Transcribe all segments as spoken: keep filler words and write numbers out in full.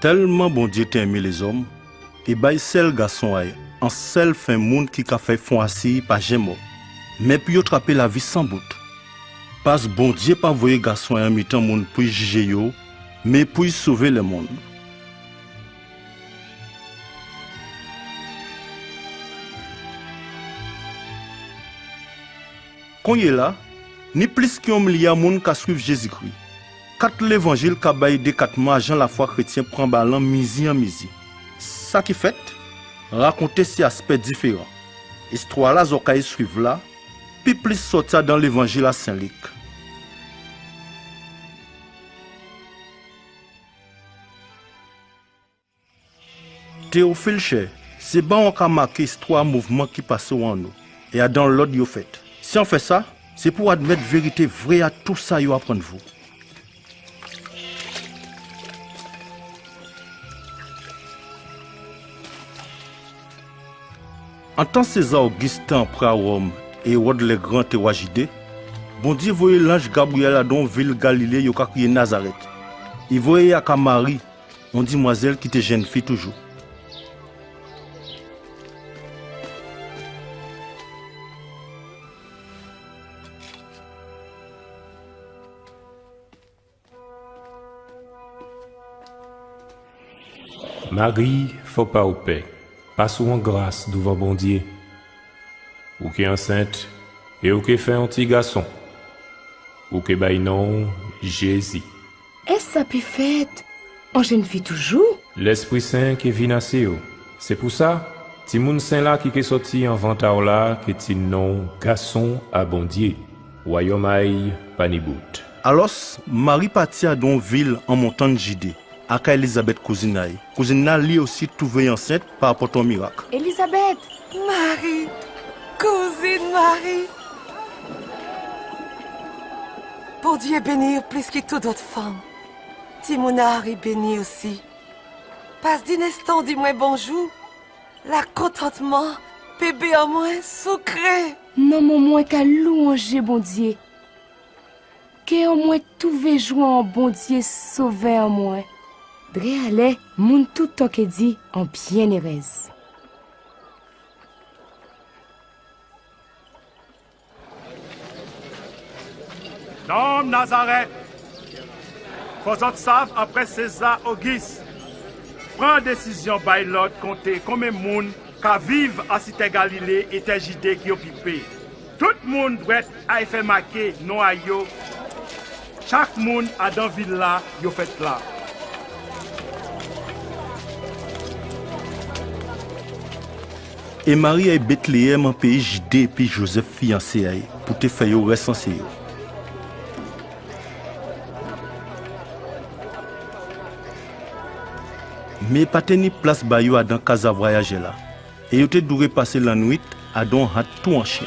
Tèlman Bondyé té enmé lézòm, i bay sèl Gason a'y, an sèl fen moun ki ka fè fon asi pa jen mò, mé pou yo trapé lavi san bout. Pas Bondyé pa voyé Gason a'y an mitan moun pou i jijé yo, mé pou i sové lèmonn. Konyéla, ni plis ki on milyar moun ka suiv Jézikri. Kat Lévanjil ka bay dékatman a jan lafwa krétyen pran balan mizi an mizi. Sa ki fèt, rakonté si aspè diféran. Istwa-la zò kay suiv la, pi plis sòti adan Lévanjil a Sen Lik. Téofil chè, sé ba'w an ka maké istwa mouvman ki pasé owa nou, é adan lòd yo fèt. Si an fè sa, sé pou admèt vérité vré a tou sa yo aprann vou. Antan Séza Ogis té anprè a Wòm é Ewòd Lègran té wa Jidé, Bondyé voyé lanj Gabriyèl adan on vil Galilé yo ka kriyé Nazarèt. I voyé'y aka Mari, on dimwazèl ki té jenn fi toujou. Mari, fò pa'w pè, pas ou an gras douvan Bondyé. Ou ké ansent é ou ké fè on ti gason. Ou ké bay non'w Jézi. Ès sa pé fèt? On jenn fi toujou? Lèspri Sen ké vin asi'w. Sé pou sa, timoun sen la ki ké sòti an vant a'w la ké tin non'w Gason a Bondyé. Wayòm a'y pa ni bout. Alòs, Mari pati adan on vil an montann Jidé, aka Élizabèt kouzin a'y. Kouzin-la, li osi, touvé'y ansent pa rapòt on mirak. Élizabèt! Mari, kouzin Mari! Bondyé béni'w plis ki tout dòt fanm. Timoun a'w béni osi. Pas di nenstan ou di mwen bonjou. Lakontantman, bébé an mwen soukré. Nanm an mwen ka lwanjé Bondyé. Kè an mwen touvé jwa an Bondyé, Sovè an mwen. Dré alè, moun toutan ké di an byennérèz. Nonm Nazarèt, fò zòt sav, apré Séza Ogis pran désizyon bay lòd konté konbyen moun ka viv asi tè Galilé é tè Jidé ki okipé. Tout moun dwèt ay fè maké non a yo, chak moun adan vil-la yo fèt la. É Mari ay Bètléyèm an péyi Jidé épi Jozèf fiyansé a'y pou té fè yo rèsansé yo. Mé pa té ni plas ba yo adan kaz a vwayajè-la, é yo té dwé pasé lannuit adan on hat tou an chyen.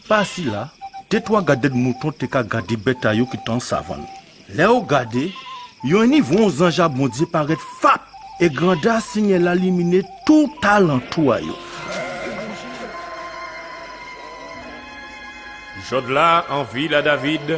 Pa sila, dé twa gadèd mouton té ka gadé bèt a yo ki té an savann. Lè yo gadé, yo ni vwè on zanj a Bondyé parèt fap, é grandè a Sényè-la liminé tout alantou a yo. Jòdla an vil a David,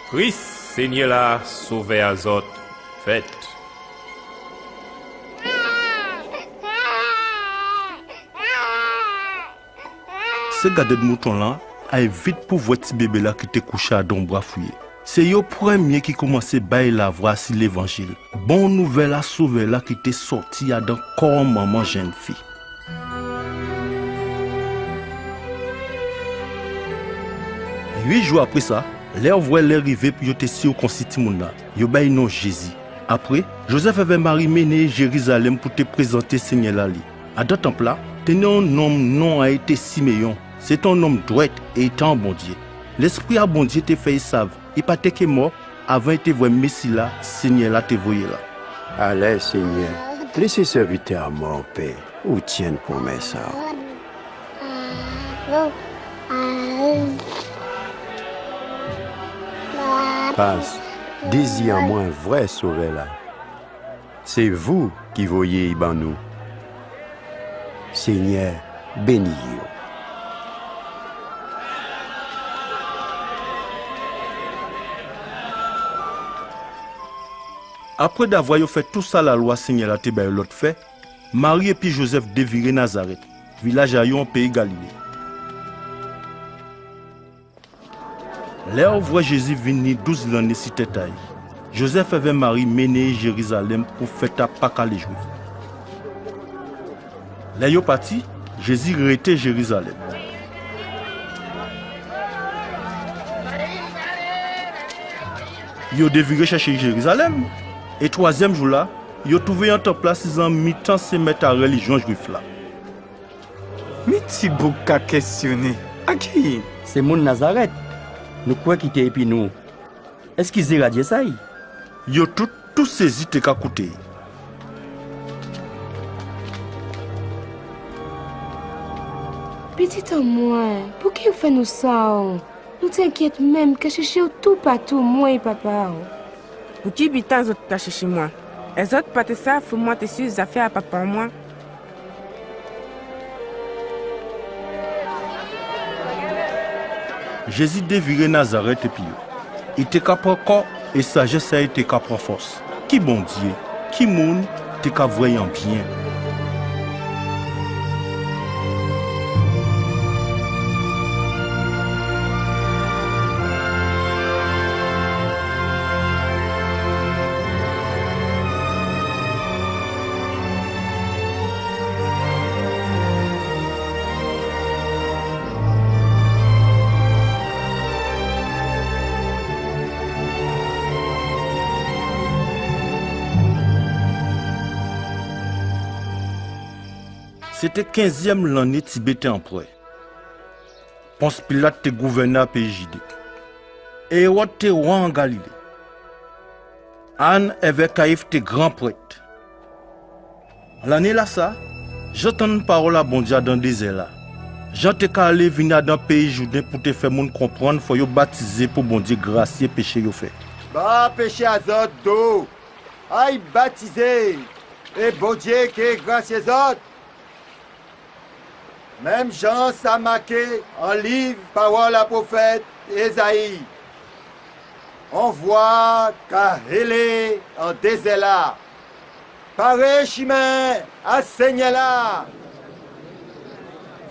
Kris, Sényè-la, Sovè a zòt, fèt. Sé gadèd mouton-la ay vit pou vwè ti bébé-la ki té kouché adan on bwa fouyé. Sé yo prèmyé ki koumansé bay lavwa asi Lévanjil, bon nouvèl a Sovè-la ki té sòti adan kò manman jenn fi. Uit jou apré sa, lè yo vwè lè rivé pou yo té sirkonsi timoun-la, yo ba'y non Jézi. Apré, Jozèf èvè Mari mennen Jérizalèm pou té prézanté Sényè-la li. Adan tanp-la, té ni on nonm non a'y té Siméyon. Sé té on nonm dwèt é i té an Bondyé. Lèspri a Bondyé té fè'y sav i pa té ké mò avan i té vwè Mési-la, Sényè-la té voyé la. Alè, Sényè, lésé sèvitè a'w mò an pé, ou tyenn pwomès a'w. Pas, dézi an mwen vwè Sovè-la. Sé vou ki voyé'y ban nou. Senyè béni yo. Apré davwa yo fè tou sa lalwa Senyè-la té ba yo lòd fè, Mari épi Jozèf déviré Nazarèt, vilaj a yo an péyi Galilé. Lè yo vwè Jézi vin ni douz lanné si tèt a'y, Jozèf èvè Mari mennen-y Jérizalèm pou fèt a Pak a Léjwif. Lè yo pati, Jézi rété Jérizalèm. Yo déviré chèché-y Jérizalèm, é twazyèm jou-la, yo twouvé-y an tanp-la sizé an mitan sé mèt a rèlijyon jwif la. Mi ti boug ka kèsyonné. A ki? Sé moun Nazarèt. Nou kwè ki té épi nou. Èskizé radyès a-y. Yo tout, tou sézi té ka kouté. Pitit an mwen, pouki ou fè nou sa, o? Nou té enkyèt menm, ka chèché-w toupatou, mwen é papa-w. Pou ki biten zòt ka chèché mwen? Èskè zòt pa té sav pou mwen té suiv zafè a papa mwen? Jézi déviré Nazarèt épi yo. I té ka pran kò é sajès a-y té ka pran fòs. Ki Bondyé, ki moun té ka vwè-y an byen? Sé té kenzyèm lanné Tibé té anpwè. Pons Pilat té gouvènè a péyi Jidé. Éwòd té wa an Galilé. Ann èvè Kayif té gran prèt. Lanné-lasa, Jan tann pawòl a Bondyé adan dézè-la. Jan té ka alé vini adan péyi Jouden pou té fè moun konprann fò yo batizé pou Bondyé grasyé péché yo fè. Ba péché a zòt do, ay batizé, é Bondyé ké grasyé zòt. Menm jan sa maké an liv pawòl a pwofèt Ézayi, on vwa ka hélé an dézè-la, paré chimen a Senyè-la.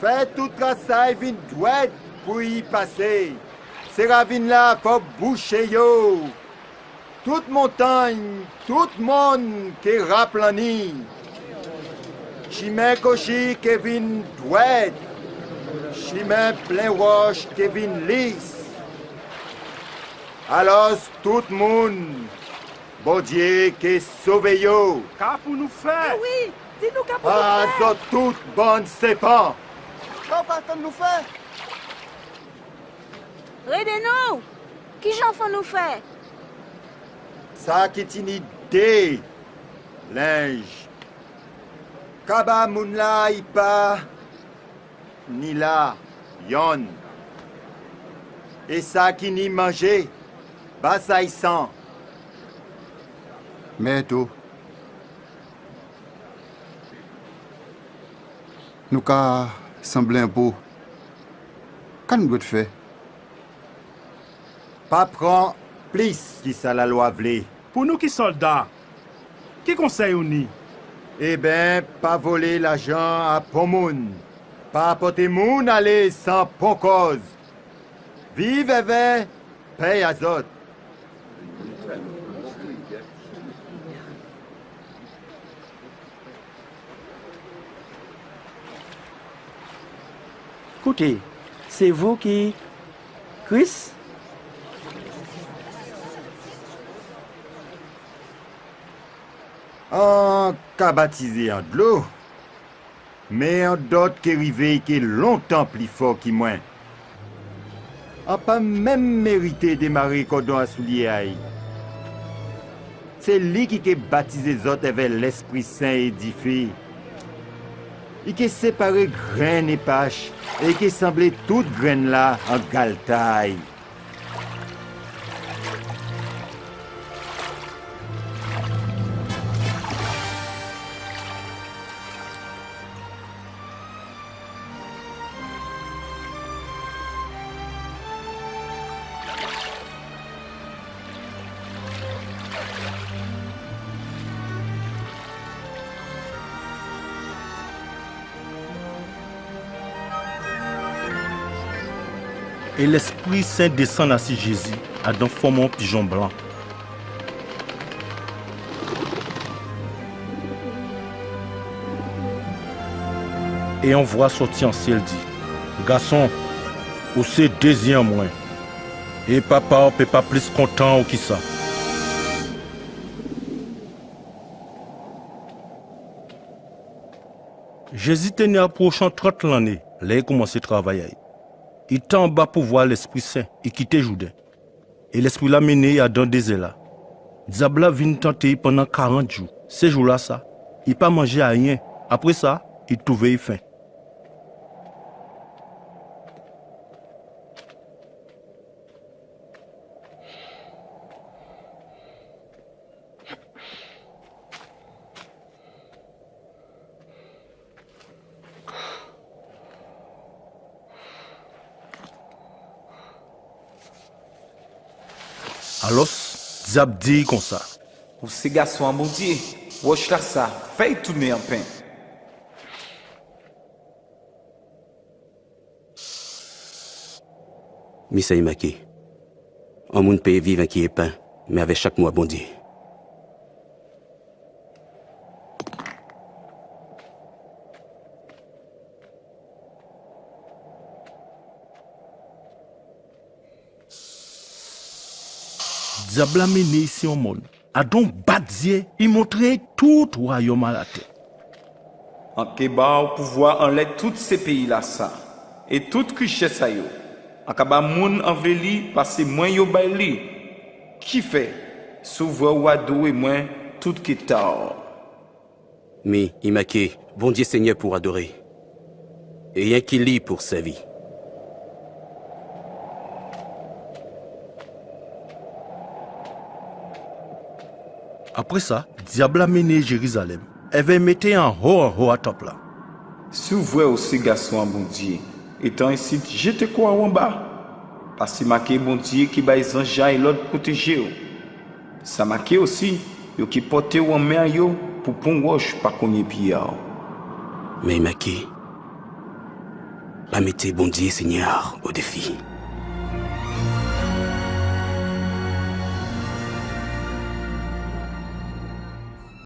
Fè tout tras a-y vin dwèt pou i pasé. Sé ravin-la fò bouché yo. Tout montangn, tout mòn ké raplanni. Chimen kochi ké vin dwèt, chimen plen wòch ké vin lis. Alò tout moun, Bondyé ké sové yo. Ka pou nou fè? Wi, di nou ka pou nou fè. A zòt tout bann sèpan. Ka ou ka atann nou fè? Rédé nou! Kijan fò nou fè? Sa ki tini dé lenj, ka ba moun-la i pa ni la yonn. É sa ki ni manjé, ba sa i san. Mèt o, nou ka sanblé enpo. Ka nou dwèt fè? Pa pran plis ki sa lalwa vlé. Pou nou ki sòlda, ki konsèy ou ni? Ében, pa volé lajan a pon moun. Pa pòté moun alé san pon kòz. Viv èvè pèy a zòt. Kouté, sé vou ki Kris? An ka batizé an dlo, mé on dòt ké rivé, i ké lontan pli fò ki mwen. An pa menm mérité démaré kòdon a soulyé a'y. Sé li ki ké batizé zòt èvè Lèspri Sen é difé. I ké séparé grenn é pach, é i ké sanblé tout grenn-la an galta a'y. É Lèspri Sen désann asi Jézi adan fòm on pijon blan. É on vwa sòti an syèl di : Gason, ou sé dézi an mwen, é Papa-w pé pa plis kontan-w ki sa. Jézi té ni apwochan trant lanné lè i koumansé travay a-y. I té anba pouvwa Lèspri Sen, i kité Jouden. É Lèspri-la mennen i adan dézè-la. Dyab-la vin tanté i pandan karant jou. Sé jou-lasa, i pa manjé ayen. Apré sa, i touvé i fen. Alòs, dyab di-y konsa : Ou sé Gason a Bondyé, wòch-lasa, fè-y tounen an pen. Mi sé i maké : on moun pé viv enki é pen, mé avè chak mo a Bondyé. Dyab-la mennen-y si on mòn. Adan on bat zyé, i montré-y tout wayòm a latè. An ké ba-w pouvwa anlè tout sé péyi-lasa, é tout richès a yo. An ka ba moun an vlé li pasé mwen yo bay li. Kifè, si ou vwè ou adoré mwen, tout ké ta a-w. Mi i maké : Bondyé Sényè pou adoré, é enki li pou sèvi. Apré sa, dyab-la mennen-y Jérizalèm, èvè i mété-y anho anho a tanp-la. Si ou vwè ou sé Gason a Bondyé, étan isit, jété kò a-w anba. Pasé maké Bondyé ki bay zanj a-y lòd pwotéjé-w. Sa maké osi : yo ké pòté-w an men a yo pou pon wòch pa konyé pyé a-w. Mé i maké : pa mété Bondyé Sényè o défi.